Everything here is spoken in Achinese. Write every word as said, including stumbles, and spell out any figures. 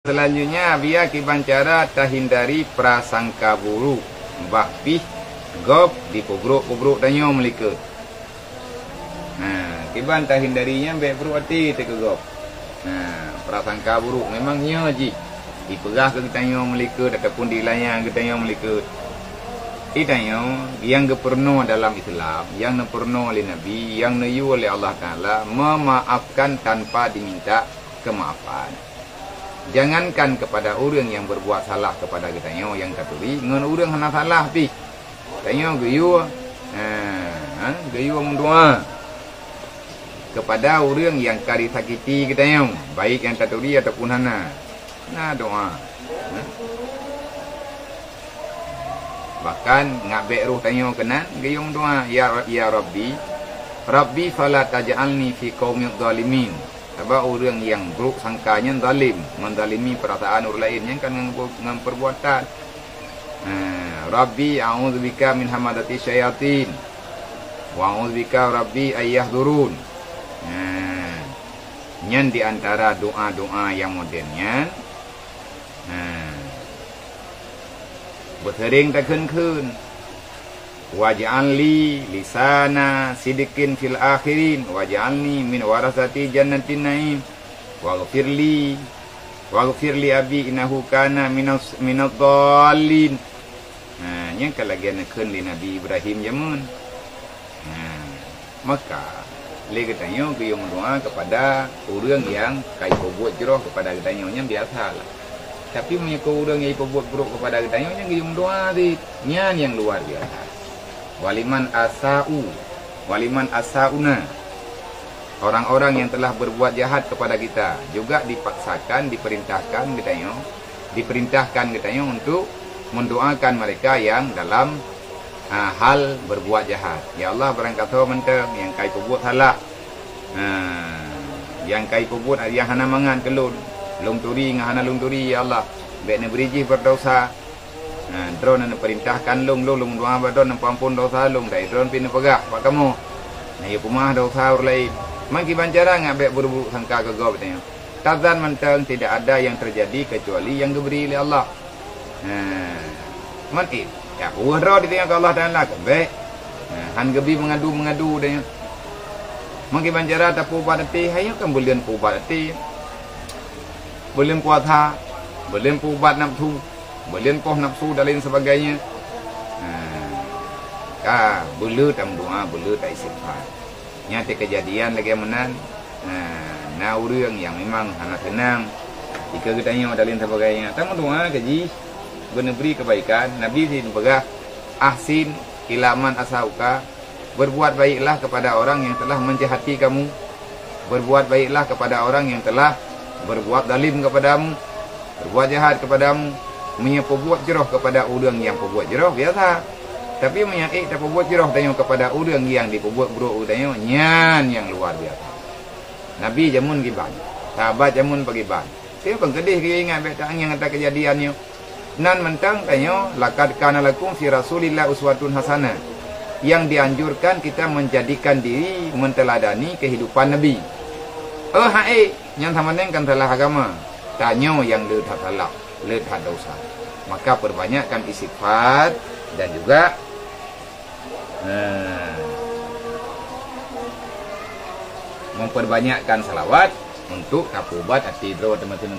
Selanjutnya, biya kiban cara tahindari prasangka buruk, bah pih gob dipeubrok-peubrok tanyoe meulikot. Nah, kiban tahindari nyan, bèk brok até teuh keu gob. Nah, prasangka buruk memang nyoe jih, jipeugah keu geutanyoe meulikot ataupun jilayang geutanyoe meulikot. Geutanyoe nyang geupeurunoe dalam Islam, nyang neupeurunoe lé Nabi, nyang neuyue lé Allah Taala, meumaafkan tanpa diminta keumaafan. Jangankan kepada ureuëng nyang berbuat salah kepada geutanyoe nyang taturi, ngon ureuëng hana salah pih tanyoe geuyue, ha, ha, geuyue meudoa kepada ureuëng nyang ka disakiti geutanyoe, baik nyang taturi ataupun hana. Na doa. Ha? Bahkan ngat bèk roh tanyoe keunan geuyue meudoa, "Ya Ra-, ya Rabbi, Rabbi fala taj'alni fi qaumidh dhalimin." Sabab ureuëng nyang brok sangka nyan zalim, menzalimi perasaan ureuëng laén, nyan kan ngon, ngon perbuatan. Ha, "Rabbi a'udzubika min hamazati syayatin, wa a'udzubika Rabbi ayyahdzurun." Ha, nyan di antara doa-doa nyang modern nyan. Ha, beuseuring takheun-kheun. "Waj'al li lisana sidqin fil akhirin, waj'alni min warasati jannatin na'im, waghfirli, waghfirli abi innahu kana minas, minadh dhallin." Nah, nyan ka lagèe neukheun lé Nabi Ibrahim jameun. Nah, maka lé geutanyoe geuyue meudoa kepada ureuëng nyang ka jipeubuet jroh kepada geutanyoe, nyan biasa lah. Tapi meunyoe keu ureuëng nyang jipeubuet brok kepada geutanyoe, nyan geuyue meudoa cit. Nyan nyang luar biasa. Waliman asa'u, waliman asa'una. Orang-orang yang telah berbuat jahat kepada kita juga dipaksakan, diperintahkan geutanyoe, diperintahkan geutanyoe untuk mendoakan mereka yang dalam, ha, hal berbuat jahat. Ya Allah, barangkasoe mantong nyang ka jipeubuet salah, ha, nyang ka jipeubuet nyang hana mangat keu lôn, lôn turi ngon hana lôn turi, ya Allah, bèk neubri jih beurdosa. Nah, droeneuh neupeurintahkan lôn, lôn, lôn meudoa bak droeneuh neupeuamphon dosa lôn, tapi droeneuh pih neupeugah bak kamoe, "Nah, yue peumaaf dosa ureuëng laén." Man kiban cara ngat bèk buruk-buruk sangka keu gob tanyoe. Tazan mantong tidak ada yang terjadi kecuali yang geubri lé Allah. Nah, man ék, ya, peue droe di tanyoe keu Allah Taala keu bèk. Nah, han geubi meungadu-meungadu tanyoe. Man kiban cara tapeuubat até, hai nyoe kan buleuen peuubat até. Buleuen puasa, buleuen peuubat nafsu. Buleuen poh nafsu dan lain sebagainya. Nah, ka beuleu tameudoa, beuleu taistighfar. Nyan teukeujadian lagèe meunan, nah, na ureuëng nyang memang hana seunang dikeue geutanyoe dan lain sebagainya. Tameudoa keu jih, beuneubri keubaikan. Nabi sendiri peugah, "Ahsin ila man asa'uka." Berbuat baiklah kepada orang yang telah menjahati kamu. Berbuat baiklah kepada orang yang telah berbuat zalim kepadamu, berbuat jahat kepadamu. Meunyoe peubuet jroh kepada ureuëng nyang peubuet jroh, biasa. Tapi meunyoe ék tapeubuet jroh tanyoe kepada ureuëng nyang dipeubuet brok keu tanyoe, nyan nyang luar biasa. Nabi jameun kiban, sahabat jameun pakiban. Tapi ban keudeh keu ingat bèk tangieng ata keujadian nyoe. Nan mantong tanyoe, "Laqad kana lakum fi Rasulillah uswatun hasanah," yang dianjurkan kita menjadikan diri menteladani kehidupan Nabi. Oh, hai, nyan samaneng kan salah agama. Tanyoe nyang le that salah, le that dosa. Maka perbanyakkan istighfar dan juga, eh, memperbanyakkan salawat untuk tapeuubat até droe teuma-teuma.